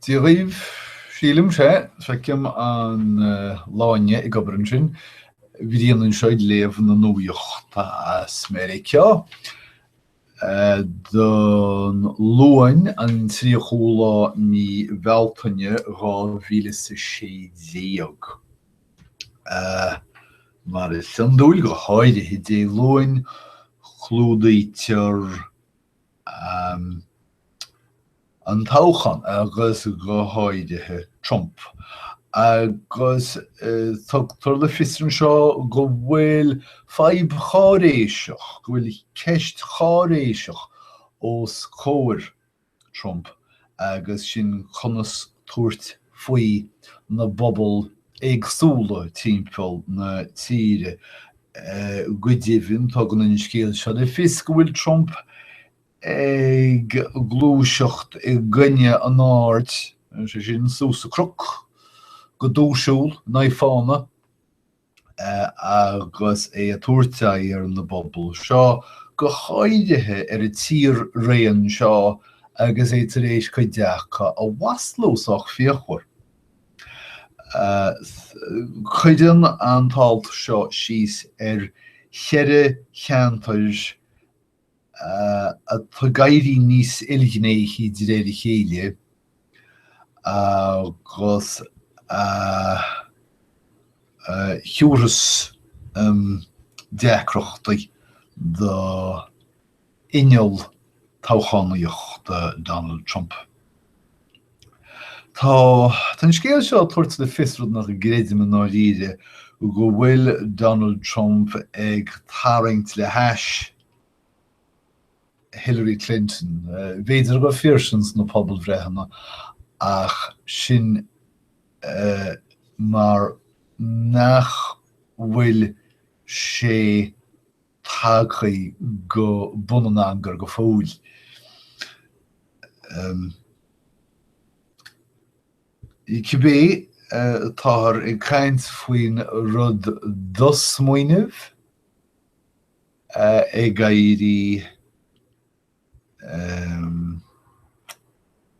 Dia dhaoibh, sílimse, feicim an Láine ag obair ansin, Brian anseo ag léamh na nuachta as Meiriceá don Luan an 30ú lá mí Bhealtaine 2016. Mar is iondúil, go háirithe Dé Luain, clúdaítear an toghchán agus go háirithe Trump. Agus tugtar le fios anseo go bhfuil fadhb cháiréiseach, go bhfuil ceist cháiréiseach os comhair Trump agus sin conas tabhairt faoi na bpobail éagsúla timpeall na tíre. Go deimhin, tugann an scéal seo le fios go bhfuil Trump ag gluaiseacht i gcoinne an aird, sé sin, suas an cnoc, go duaisiúil, in aghaidh fána. agus é ag tabhairt aghaidh ar na bpobail seo, go háirithe ar an tír-raon seo agus é tar éis cuid acu a mhaslú sách fíochmhar. Cuireann an t-alt seo síos ar cheithre cheantar atá ag éirí níos ilghnéithí de réir a chéile agus a thiúrfas deacrachtaí do inneall toghchánaíochta Donald Trump. Tá an scéal seo ag tabhairt le fios, rud nach gcreidim i ndáiríre, go bhfuil Donald Trump ag tarraingt le hais Hillary Clinton. B'fhéidir gur fíor sin sna pobalbhreitheanna ach sin mar nach bhfuil sé tagtha go bun an angair go fóill. Cibé, táthar ag caint faoin rud dosmaoinimh ag éirí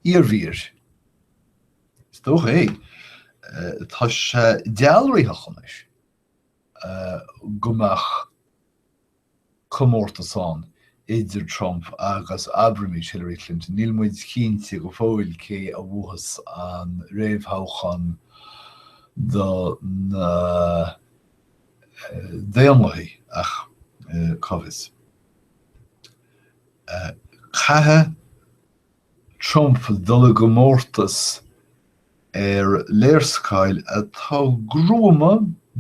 iarbhír. Is dócha é. Tá sé dealraitheach anois. go mbeadh comórtas ann idir Trump agus, abraimis, Hillary Clinton. Níl muid cinnte go fóill cé a bhuafas an réamhthoghchán do na Daonlathaigh ach cá bhfios. Caithfidh Trump dul i gcomórtas ar léarscáil atá gruama,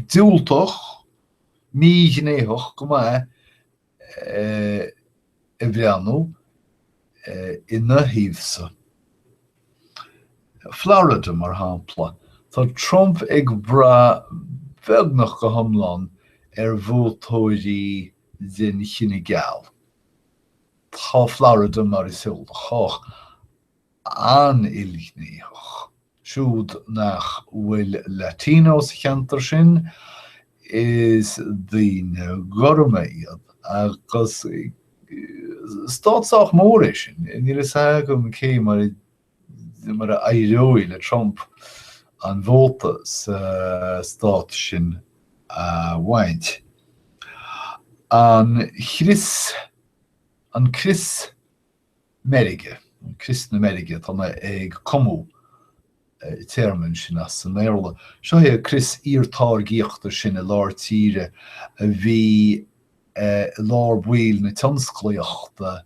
diúltach, míghnéitheach go maith ag breathnú ina thaobhsa. Florida, mar shampla, tá Trump ag brath beagnach go hiomlán ar vótóirí den chine geal. Tá Florida, mar is eol do chách, an-ilghnéitheach. Siúd nach bhfuil Latino sa cheantar sin, is daoine gorma iad, agus stát sách mór é sin. Níl a fhios agam cé mar mar a éireoidh le Trump an vóta sa stát sin a bhaint. An crios, an crios meirge, an crios na meirge, tá mé ag cumadh téarma ansin as an mBéarla. Seo é an crios iartáirgíochta sin i lár tíre a bhí i lár baill na tionsclaíochta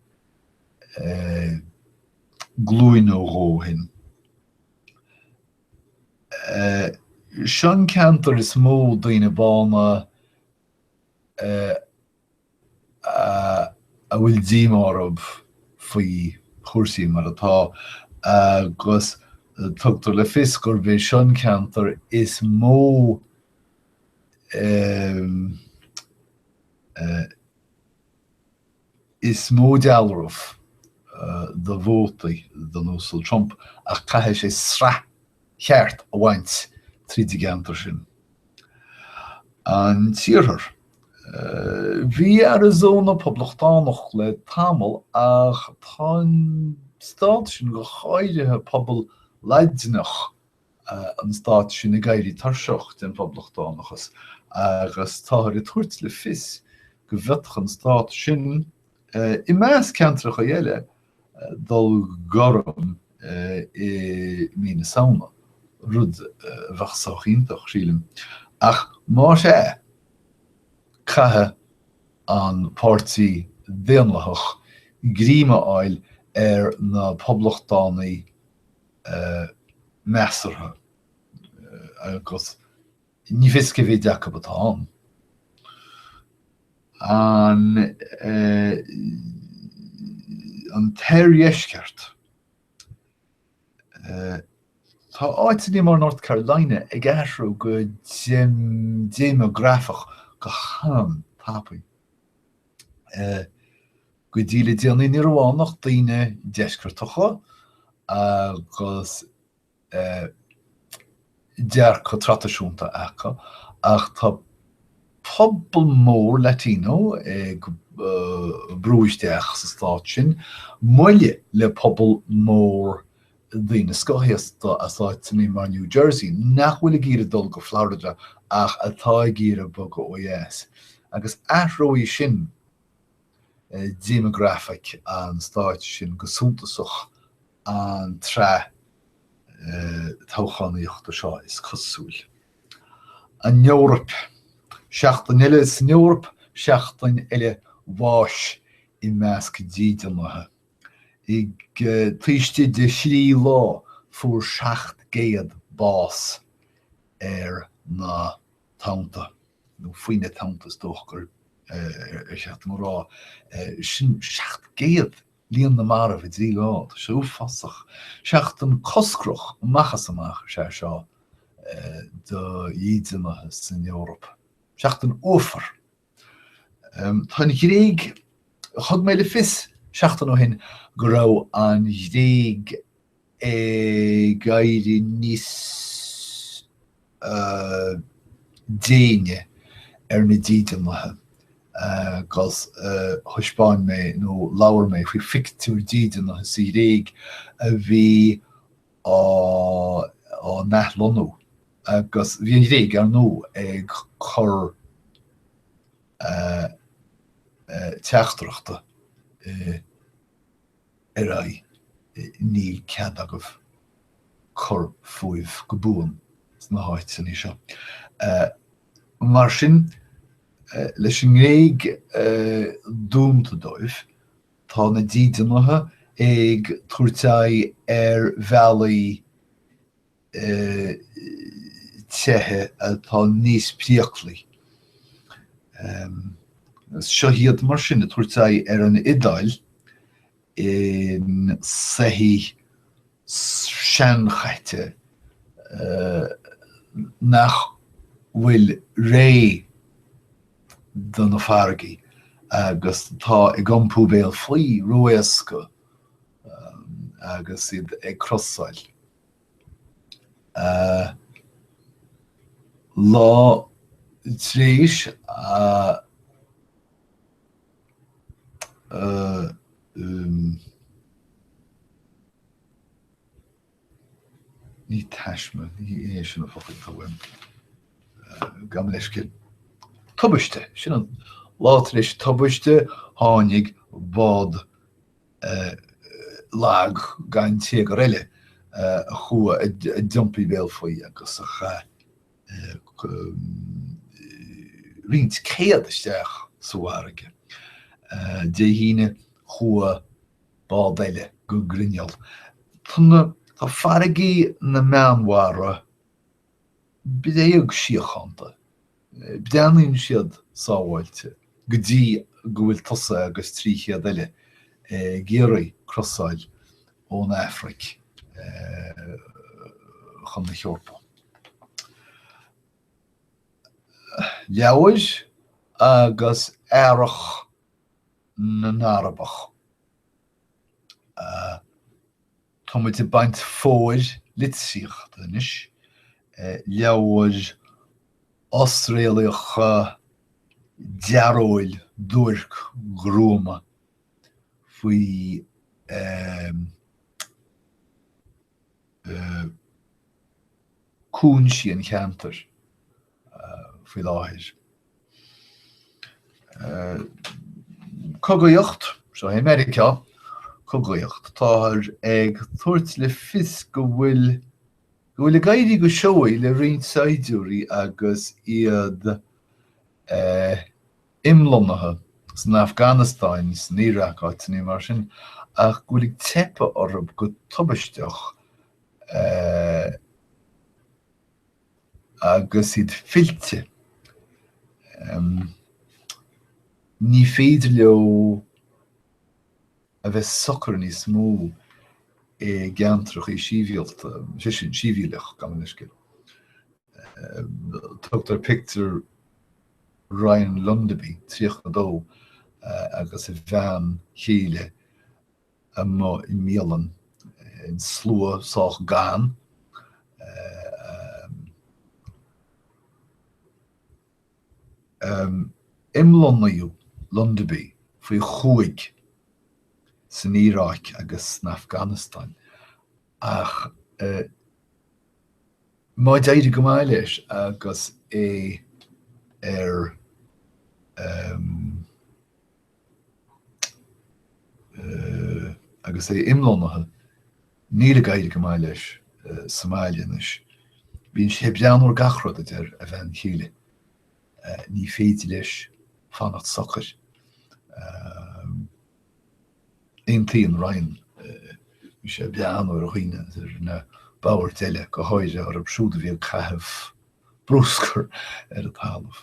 glúin nó dhó ó shin. Seo an ceantar is mó daoine bána a bhfuil díomá orthu faoi chúrsaí mar atá agus tugtar le fios gurb é seo an ceantar is mó is mó dealramh do vótaí don Uasal Trump ach caithfidh sé sraith cheart a bhaint tríd an gceantar sin. An tIarthar. Bhí Arizona poblachtánach le tamall ach tá an stát sin, go háirithe pobal. Laidineach an stáit sin ag éirí tuirseach den phoblachtánachas agus táthar ag tabhairt le fios go bhféadfadh an stát sin, i measc ceantracha eile, dul gorm i mí na Samhna, rud a bheadh sách iontach, sílim. Ach más ea, caithfidh an Páirtí Daonlathach greim a fháil ar na poblachtánaigh measartha agus ní fios cé mhéid acu atá ann. An an t-oirdheisceart. Tá áiteanna mar North Carolina ag athrú go déimeagrafach go han-tapaidh. Go dtí le déanaí ní raibh ann ach daoine deisceartacha agus dearcadh traidisiúnta acu ach tá pobal mór Latino ag brú isteach sa stát sin, maille le pobal mór daoine scothaosta as áiteanna mar New Jersey nach bhfuil ag iarraidh dul go Florida ach atá ag iarraidh bogadh ó dheas. Agus athróidh sin déimeagrafaic an stáit sin go suntasach an tráth toghchánaíochta seo, is cosúil. An Eoraip. Seachtain eile san Eoraip, seachtain eile bháis i measc dídeanaithe. Taobh istigh de thrí lá fuair 700 bás ar na tonnta, nó faoi na tonnta is dócha gur cheart dom a rá. Sin 700 líon na marbh i dtrí lá, tá sé uafásach. Seachtain coscrach amach is amach is ea seo do dhídeanaithe san Eoraip. Seachtain uafar. Tá an Ghréig, thug mé le fios seachtain ó shin go raibh an Ghréig ag éirí níos déine ar na dídeanaithe agus thaispeáin mé nó labhair mé faoi phictiúr dídeanaithe sa Ghréig a bhí á n-athlonnú agus bhí an Ghréig, ar ndóigh, ag cur teachtaireachta ar aghaidh, níl cead agaibh cur fúibh go buan sna háiteanna seo. Mar sin, leis an nGréig dúnta dóibh, Tá na dídeanaithe ag tabhairt aghaidh ar bhealaí teithigh atá níos priaclaí. Seo iad mar sin ag tabhairt aghaidh ar an Iodáil in soithí seanchaite nach bhfuil réidh do na farraigí agus atá ag iompú béal faoi ró-éasca agus iad ag crosáil. Lá tar éis a Ní taisme, ní hé sin an focal atá uaim. Gabh mo leithscéal. Tubaiste, sin an lá tar éis tubaiste tháinig bád lag gan téagar eile a chuaigh, a d'iompaigh béal faoi agus a chaith roinnt céad isteach sa bhfarraige. Dé hAoine chuaigh bád eile go grinneall. Tá farraigí na Meánmhara bréag síochánta. Breathnaíonn siad sábháilte go dtí go bhfuil tusa agus 300 eile ag iarraidh crosáil ón Afraic chun na hEorpa. Leabhair agus Earrach na nArabach. Tá muid ag baint fómhair litríochta anois, leabhair osréalaíocha dearóil duairc gruama faoi. cúinsí an cheantair faoi láthair. Cogaíocht, seo é Meiriceá, cogaíocht. Táthar ag tabhairt le fios go bhfuil go bhfuil ag éirí go seoigh le roinnt saighdiúirí agus iad imlonnaithe san Afganastáin, san Iaráic, áiteanna mar sin, ach go bhfuil ag teipeadh orthu go tubaisteach agus iad fillte. Ní féidir leo a bheith socair níos mó i gceantracha sibhialta, sé sin, sibhialach, gabh mo leithscéal. Tugtar pictiúr Ryan Lundeby, 32, agus a bhean chéile amuigh i mbialann, an slua sách gann. Imlonnaíodh Lundeby faoi chúig san Iaráic agus san Afganastáin ach má d'éirigh go maith leis agus é ar agus é imlonnaithe, níl ag éirí go maith leis sa mbaile anois. Bíonn sé ag breathnú ar gach rud, a deir a bhean chéile. Ní féidir leis fanacht socair. Aontaíonn Ryan. Bhí sé ag breathnú ar dhaoine, ar na boird eile, go háirithe orthu siúd a bhí ag caitheamh bruscar ar an talamh.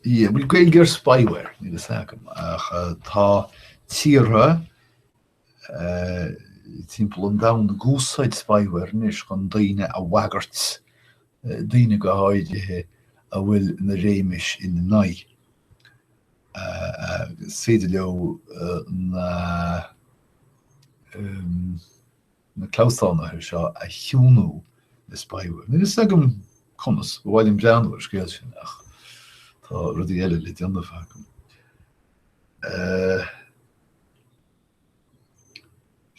Yeah, bhfuil Gaeilge ar spyware? Níl fhios agam, ach tá tíortha timpeall an domhain ag úsáid spyware anois chun daoine a bhagairt, daoine go háirithe a bhfuil na réimis ina n-aghaidh. Is féidir leo na na clamhsánaithe seo a chiúnú le spyware. Níl fhios agam conas, ba mhaith liom breathnú ar an scéal sin ach tá rudaí eile le déanamh agam.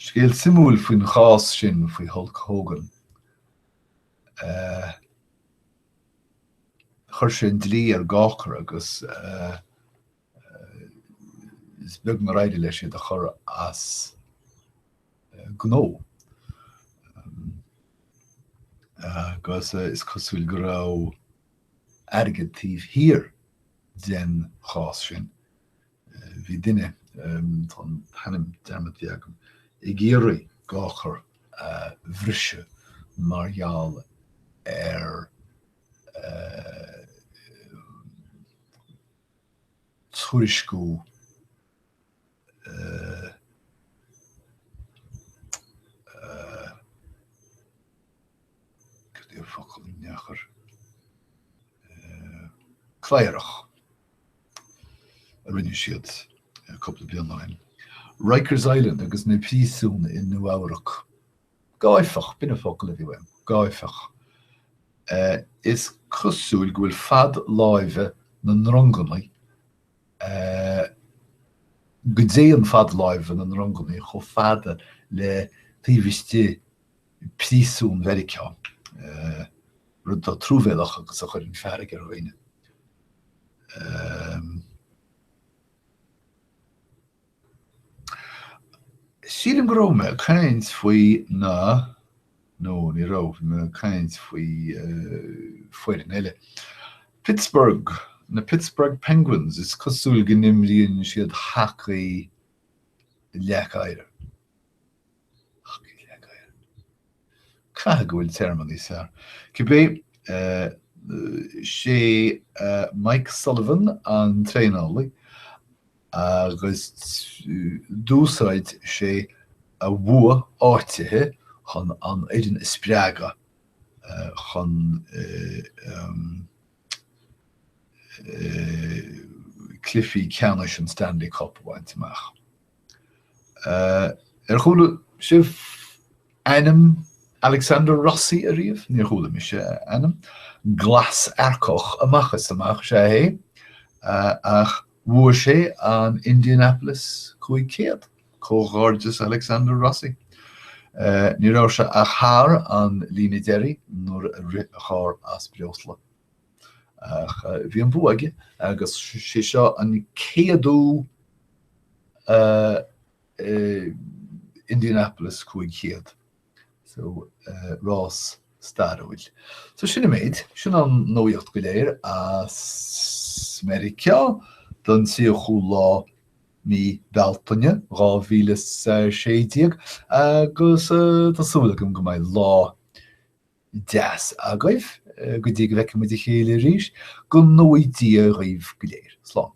Scéal suimiúil faoin chás sin faoi Hulk Hogan. Chuir sé an dlí ar Gawker agus is beag nár éirigh leis iad a chur as gnó. Agus is cosúil go raibh airgead taobh thiar den chás sin. Bhí duine, tá an t-ainm dearmadta agam, ag iarraidh Gawker a bhriseadh mar gheall ar tuairisciú cad é an focal i ndeachair cladhaireach a rinne siad cúpla bliain ó shin. Rikers Island agus na príosúin i Nua-Eabhrac. Gáifeach, b'in an focal a bhí uaim, gáifeach. Is cosúil go bhfuil fad láimhe na ndronganna, go dtéann fad láimhe na ndronganna chomh fada le taobh istigh príosún Mheiriceá, rud atá truamhéalach agus a chuireann fearg ar dhaoine. Sílim go raibh mé ag caint faoi na, nó ní raibh, bhí mé ag caint faoi foireann eile. Pittsburgh, na Pittsburgh Penguins, is cosúil go n-imríonn siad hacaí leac oighir. Hacaí leac oighir. Caithfidh go bhfuil téarma níos fearr. Cibé, sé Mike Sullivan an traenálaí agus d'úsáid sé a bhua áitithe chun an fhoireann a spreagadh chun cluichí ceannais an Stanley Cup a bhaint amach. Ar chuala sibh ainm Alexander Rossi ariamh? Níor chuala mise a ainm. Glas-earcach amach is amach is ea é, ach. Bhuaigh sé an Indianapolis 500. Comhghairdeas Alexander Rossi. Ní raibh sé ach thar an líne deiridh nuair a rith a charr as breosla. Ach bhí an bua aige agus sé seo an céadú Indianapolis 500. So, rás stairiúil. So sin an méid, sin an nuaíocht go léir as Meiriceá don 30ú lá mí Bealtaine 2016 agus tá súil agam go mbeidh lá deas agaibh go dtí go bhfeicfidh muid a chéile arís. Go ngnóthaí Dia dhaoibh go léir. Slán.